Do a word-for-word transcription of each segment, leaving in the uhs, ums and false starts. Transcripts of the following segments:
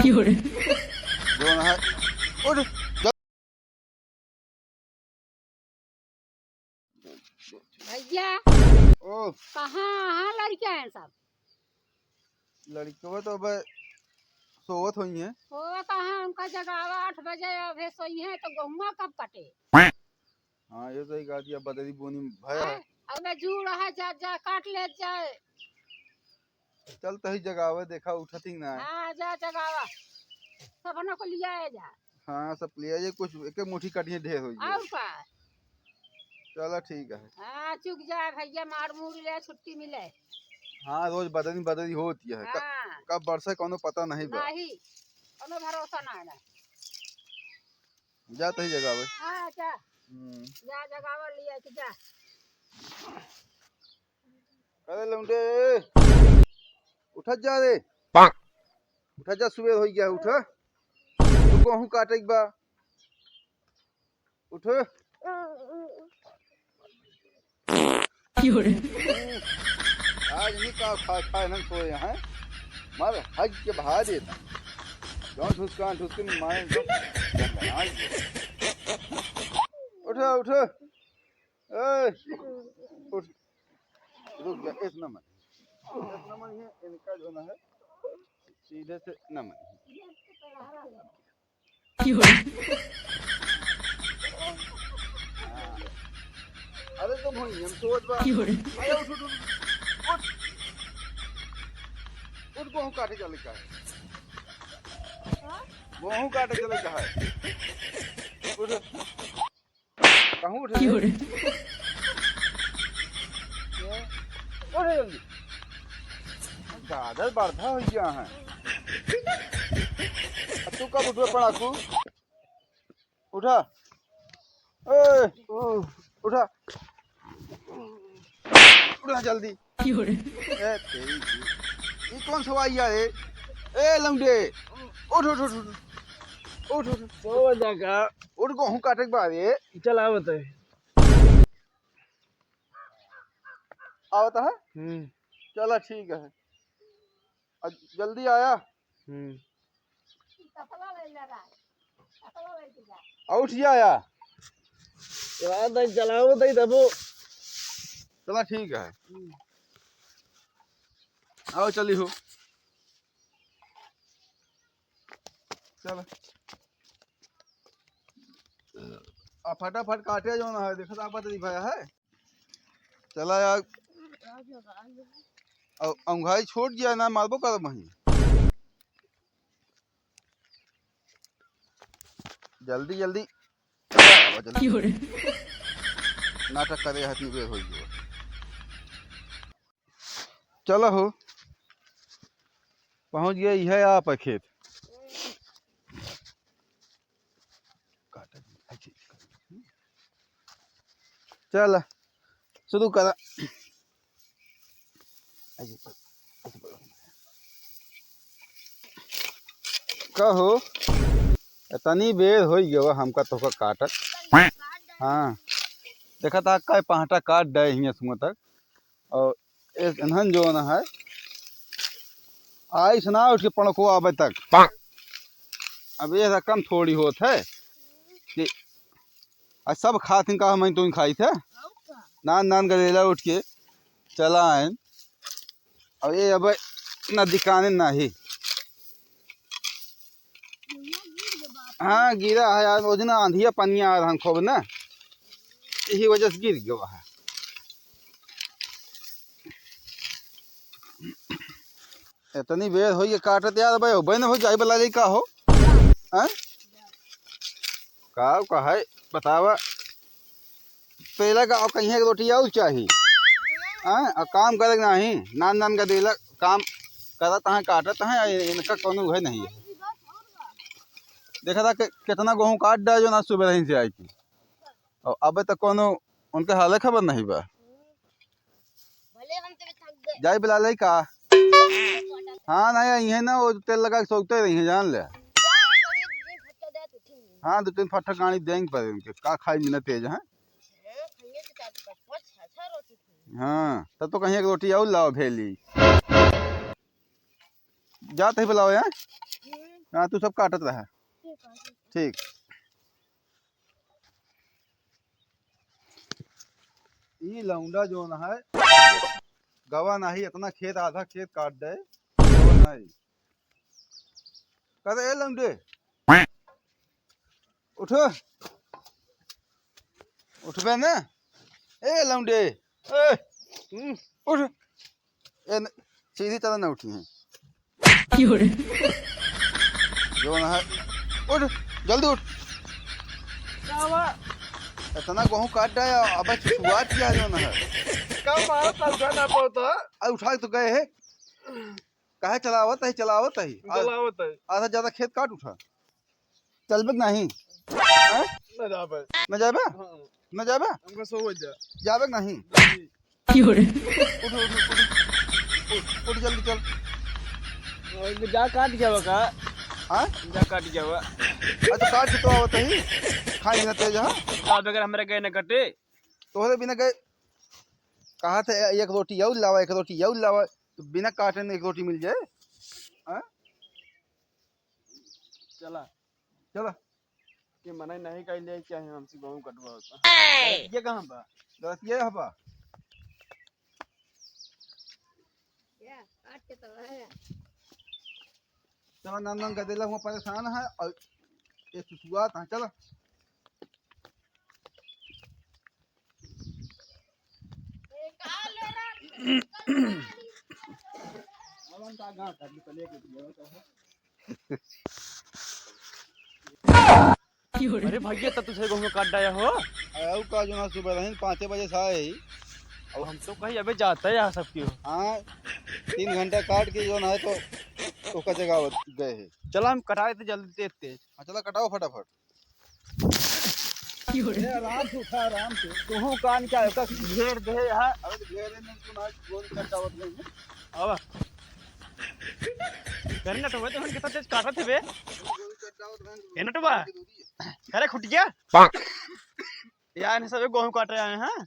क्यों रे? जौन है, उठ, जल- भैया, ओ। कहाँ, कहाँ लड़के हैं सब? लड़कवा तो अब सोवत होई हैं। सोवत कहाँ, उनका जगावा आठ बजे, अबे सोई हैं तो गहुआ कब कटे? हाँ, ये सही कहा दिया, बदरी बोनी भय है। हैं? अब मैं जूड़ है, जा, जा, काट ले जाए। चल तही जगावे, देखा उठत ही ना है। हाँ, जा जगावा। सबना को लिया है जा। हाँ, सब लिया ये, कुछ एक मुट्ठी काटिए, ढेर हो जाए। और का? चला ठीक है। हाँ, चुक जाए भैया, मार मूड़ ले, छुट्टी मिले। हाँ, रोज बदली बदली होती है। क-, हाँ। कब बरसे, कोनो पता नहीं बा। नहीं, कोनो भरोसा ना है ना। जा तही जगावे। हाँ, जा। हम्म। जा जगावा लिया कि जा। अरे लौंडे, उठत जा रे। उठत जा, सुबेर होइ गया, उठ। तू गेहूं काटे के बा। उठ। क्यों रे? आज नहीं का खा, खा हम सोए हैं। मार हज के बहा देता। जौन ठुसका, ठुसके में मारे एकदम। उठ, उठ। ए, उठ। रुक जा, इतना मत। इतना मत है, इनका जो ना है, सीधे से ना मत। क्यों रे? हाँ। अरे तो भैया, हम सोच बा। क्यों रे? अरे उठ, उठ, उठ। उठ। उठ, गेहूं काटे चले का है। गेहूं काटे चले का है। उठ। कहूँ उठे? क्यों रे? ये, उठे जल्दी। दादा बरधा होइ गया है। अब तू कब उठबे पड़ाकू? उठा। ए, उठा। उठा जल्दी। क्यों रे? ए, तेरी की। ई कौन सवाई है रे? ए, लौंडे। उठ, उठ, उठ, उठ। उठ, उठ, उठ। सो जा का? उठ, गेहूं काटे के बाद रे। चल, आवत है। आवत है? हम्म। चला, ठीक है। आ, जल्दी आया। हम्म। आ, उठ जा या। चला दे, चलाओ दे, दबो। चला, ठीक है। आओ, चली हो। चला। आ, फटाफट काटे जो ना है, देखत आप बदली भया है। चला यार। अब अंगुहाई छोड़ दिया ना, मारबो करब वहीं। जल्दी, जल्दी। आवा, जल्दी। क्यों रे? नाटक करे हतनी बेर होइ गयो। चलो हो, पहुँच गए, यह आप है खेत। चल, शुरू करा। कहो, इतनी बेर होइ गवा हमका तोहका काटत। हाँ, देखा था, कई पहाटा काट डाए हियाँ सुबह तक। और एक इन्हन जो न है, आइस ना उठ के पड़को आवे तक। अब ये रकम थोड़ी होत है कि आज सब खातिन का हम तो खाई थे। नान नान गदेला उठ के चला आए। अब ये अब नदी काने नाही। हाँ, गिरा है यार, वो दिन आंधिया पानी आ रहा खूब ना, यही वजह से गिर गया है। इतनी बेर होई काटत यार, भाई, हो बहन हो जाई बला ले का हो? हैं? का कहे बतावा? पेला का कहीं एक रोटी और चाही। हाँ, आ काम करे के नाही, नान नान का देला, काम करत हैं, काटत हैं, आ इनका कोनो है नहीं है। देखा था कि कितना गेहूं काट डाल जो ना सुबह रही से आई थी, और अब तक कोनो उनके हाले खबर नहीं बा। भले हम तो थक गए। जाई बुला ले का? हाँ, नहीं, यही ना, वो तेल लगा के सोते रही हैं, जान ले। हाँ, दो तीन फट्टा गाड़ी देंगे पर इनके, का खाई बिना तेज, हैं? हाँ, तब तो कहीं एक रोटी और लाओ भेली। जात ही बुलाओ यार। हाँ, तू सब काटत रहा। ठीक है। ठीक। ई लौंडा जौन है, गवा नाही, इतना खेत, आधा खेत काट दे। नहीं। कहते, "ए लौंडे, उठ, उठबे ना, ए लौंडे, ए, हम्म, उठ।" ए न, सीधी तरह ना उठी हैं। क्यों रे? जौन है, उठ, जल्दी उठ। का बा? इतना गेहूं काट डाया, अब शुरुआत किया जौन है। का मारा था, उठा ना पाता। अरे उठा के तो गए है। काहे चलावत है, चलावत है। आज चलावत है। आधा ज्यादा खेत काट उठा। चलबे कि नहीं? हैं? न जाबे। न जाबे? हाँ। न जाबे? हमका सो बज जा। जाबे कि नहीं? नहीं। क्यों रे? उठ, उठ, उठ, उठ। उठ, उठ, जल्दी चल। और जा काट जावा का? हाँ? जा काट जावा। अच्छा, काट के तो आवत ही। खाई ना तेज, हाँ? काट बगैर हमरा गए न कटे। तोहरे बिना गए, कहा थे, "एक रोटी और लावा, एक रोटी और लावा।" तो बिना काटे न एक रोटी मिल जाए। हाँ? चला। चला। के मना नहीं कइले कि हमसे गेहूं कटवा होता। ए! ये कहाँ बा? दस ये हबा। या, काट के तो है। चला, नान नान गदेला हुआ परेशान है और ये सुसुआत है। चला। अरे भैया, तब तुझे गेहूं काट डाया हो। अरे, ऊ का जो ना, सुबह रही पाँचे बजे से आए ही। अब हम तो कहीं अबे जाता है यहाँ सब क्यों? हाँ, तीन घंटा काट के जो ना है तो ओका जगह गए है। चला, हम कटाए थे जल्दी तेज तेज। हाँ, चला, कटाओ फटाफट। ए, आराम से उठा, आराम से। तू कान क्या है? का घेर दे यहाँ। अरे तो घेर दे, नहीं तो ना गोल कटावत नहीं है। अब करना तो वह तो उनके साथ काटा थे बे। गोल कटावत नहीं। ए नटवा। अरे खुटिया। यार, ये सब गेहूं काट रहे हैं, हाँ?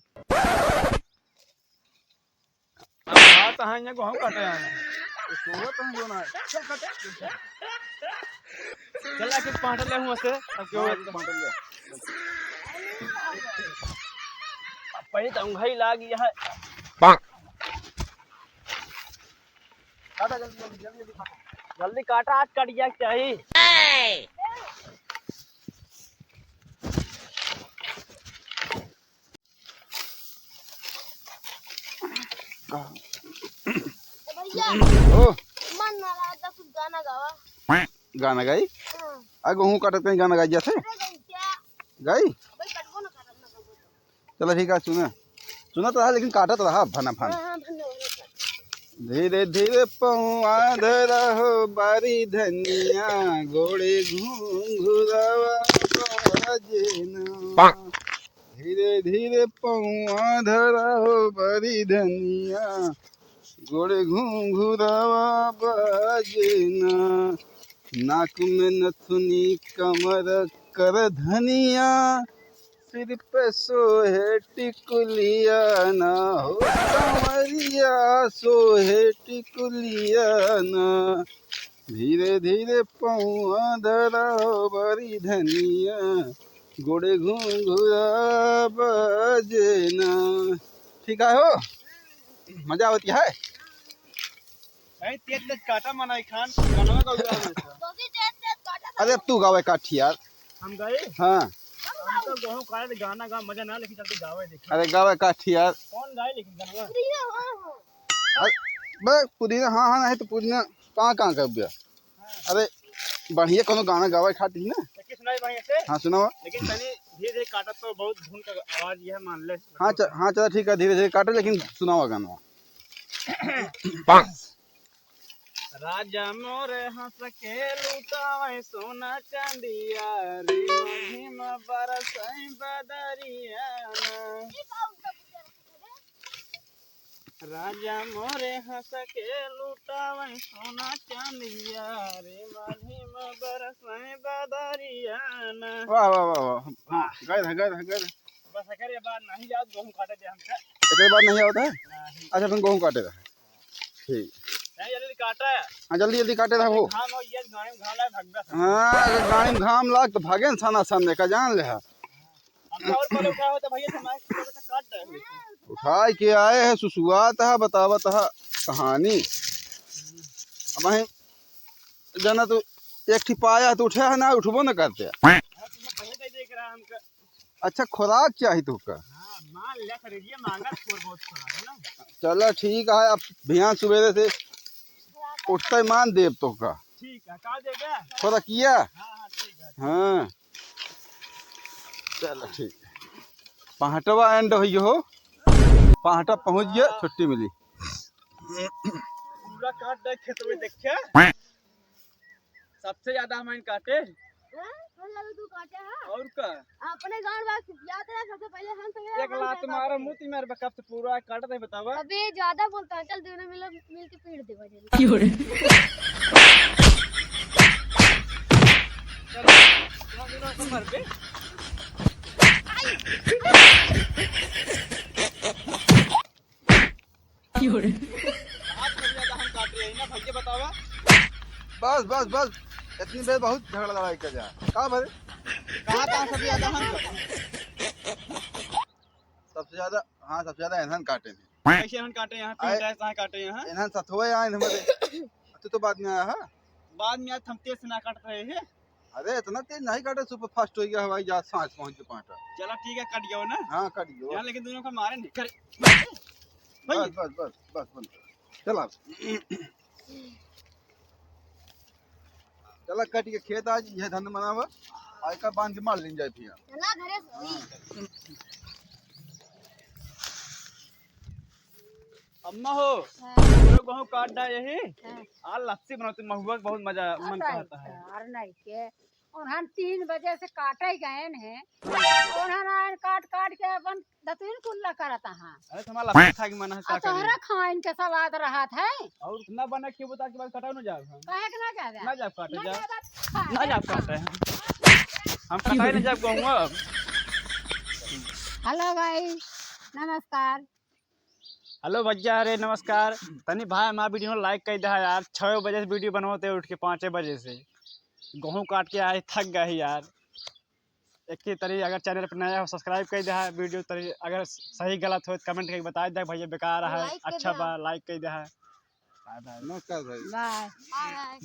अब बात है, ये गेहूं काटे हैं। ये सोलह तो हम जो ना है। चल, काटे। चल, आके पांट ले हुआ से, अब क्यों हाँ, है? पांट ले। अब पहले तो उंघाई लाग गया है। काटा जल्दी, जल्दी, जल्दी, जल्दी काटा। जल्दी काटा, आज कट गया चाहिए। ए भैया, ओ। मन ना लागता, कुछ गाना गावा। गाना गाई? हाँ। आ, गेहूं काटत कहीं गाना गाई जाते? अरे गई क्या? गाई? अबे कटबो ना करब ना कबो। चला ठीक है, सुना। सुनत रहा, लेकिन काटत रहा, फना फन। हाँ, हाँ, धन्यवाद। धीरे धीरे पौआ धरा हो बारी धनिया, गोड़े घुंघुरावा बाजे ना। धीरे धीरे पौआ धरा हो बड़ी धनिया, गोड़े घुंघुरावा बाजे ना। नाक में नथुनी कमर कर धनिया, सिर पे सोहे टिकुलिया ना हो कंवरिया, सोहे टिकुलिया ना। धीरे धीरे पौआ धरा हो बड़ी धनिया, गोड़े घुंघुरा बाजे ना। ठीक है हो, मजा आवत है। भाई तेज तेज काटा मनाई खान, गाना गाओ यार। अरे अब तू गावे काट यार। हम गाए? हाँ। हम तो गेहूं काटे गाना गा, मजा ना, लेकिन चल तू गावे देखी। अरे गावे काट यार। कौन गाए लेकिन गाना? अरे, बे, पुदीना, हाँ, हाँ, नहीं तो पुदीना, कहाँ, कहाँ कर दिया? अरे, बढ़िया कोनो गाना गावे खातिर ना। लेकिन सुनाई बढ़िया से। हाँ, सुनावा। लेकिन तनी धीरे धीरे काटत तो बहुत धुन का आवाज यह मान ले। हाँ, च-, हाँ, चला ठीक है, धीरे धीरे काटे, लेकिन सुनावा गाना। राजा मोरे हंस के लुटावे सोना चांदिया, रिम झिम बरसई बदरिया ना। राजा मोरे हंस के लुटावे सोना चांदिया, रिम झिम बरसई बदरिया ना। वाह, वाह, वाह, वाह। हाँ, गए रह, गए रह, गए रह। बस एकरे बाद नहीं जाओ, गेहूं काटे दे हमका। एकरे बाद नहीं आवत है? नहीं। अच्छा, तुम गेहूं काटे रहे। ठीक। नहीं, जल्दी काटा है। हाँ, जल्दी जल्दी काटे रहो। घाम हो, ये गाड़ी में घाम लाग, भाग बस। हाँ, अगर गाड़ी में घाम लाग तो भागे न साना सामने का, जान ले हा। हम तो और पहले उठाए होते भैया, तो मैं तो काट रहे होते। उठाए के आए है, सुसुआत है, बतावत है कहानी। अब वहीं जाना तो एक ठी पाया तो उठे है ना, उठबो न करते। हाँ, तो मैं पहले से ही देख रहा हमका। अच्छा, खुराक चाही तोहका? हाँ, मान ले सर, ये मांगा खोर बहुत खुराक है ना। चला ठीक है, अब बिहान सुबेरे से उठते मान देब तोहका। ठीक है, का देबे? खुराकिया? हाँ, हाँ, ठीक है। हाँ। चला ठीक है। पहाटवा एंड होइयो हो। पहाटा पहुँच गया, छुट्टी मिली। पूरा काट दे खेत में, देख के। सबसे ज्यादा हम काटे। हाँ? कौन लगे तू काटे है? और का? अपने गांव बात याद रख, सबसे पहले हम तो एक लात मारो, मुंह ती मार बकब से पूरा काट दे, बतावा। अबे ज्यादा बोलता है, चल दोनों मिल मिल के पीट दे बजे। क्यों रे? चल, दोनों मिल के मर बे। क्यों रे? आज सबसे ज्यादा हम काट रहे हैं ना, भैया बतावा। बस, बस, बस, इतनी देर बहुत झगड़ा लड़ाई कर जा। का भरे? कहाँ, कहाँ सबसे ज्यादा हम काटे? सबसे ज्यादा, हाँ, सबसे ज्यादा इन्हन काटे हैं। कैसे इन्हन काटे यहाँ? तीन आए, टाइम कहाँ काटे यहाँ? इन्हन सथुए आए इन्हन हमारे। तू तो बाद में आया है। बाद में आया, हम तेज से ना काट रहे हैं। अरे, इतना तेज नहीं काटे, सुपर फास्ट हो गया हवाई जहाज, सांस पहुंच के पाटा। चला ठीक है, कट गया हो ना? हाँ, कट गया। यहाँ लेकिन दोनों का मारे नहीं करे। बस, बस, बस, बस, बंद कर। चला। चला, कट के खेत आज, यह धंधा बनावा। आज का बांध के मार लेन जाए फिर। चला घरे सोई। अम्मा हो, हाँ। पूरा गेहूं काट डाए यही। हाँ। आ लस्सी बनाओ, तुम महुआ के बहुत मजा, मन अरे कहता है। यार, नहीं के। उन्हन तीन बजे से काटे गए हैं। उन्हन आयन काट काट के अपन दतुइन कुल्ला करत हाँ। अरे, तुम्हारा लस्सी खाए के मन है, का और तोहरा करी? खाइन के सवाद रहत है। और ना बने के बता के बाद कटाओ ना जाओ हम। काहे के ना जावे? ना जाओ काटे ना जाओ। जावे, खाए ना जाओ खा। काटे हैं। हम कटाई ना जाओ कहूँगा। हेलो भाई, नमस्कार। हेलो भैया, अरे नमस्कार। तनी भाई हमारा वीडियो लाइक कर दे यार, छः बजे से वीडियो बनवाते उठ के, पाँचे बजे से। गेहूँ काट के आए, थक गए यार। एक ही तरी अगर चैनल पर नया हो, सब्सक्राइब कर दे, वीडियो तरी अगर सही गलत हो तो कमेंट करके बता दे भैया, बेकार है, लाइक कर अच्छा दे। बा, लाइक कर दे। Bye bye. नमस्कार भाई। बाय। Bye bye.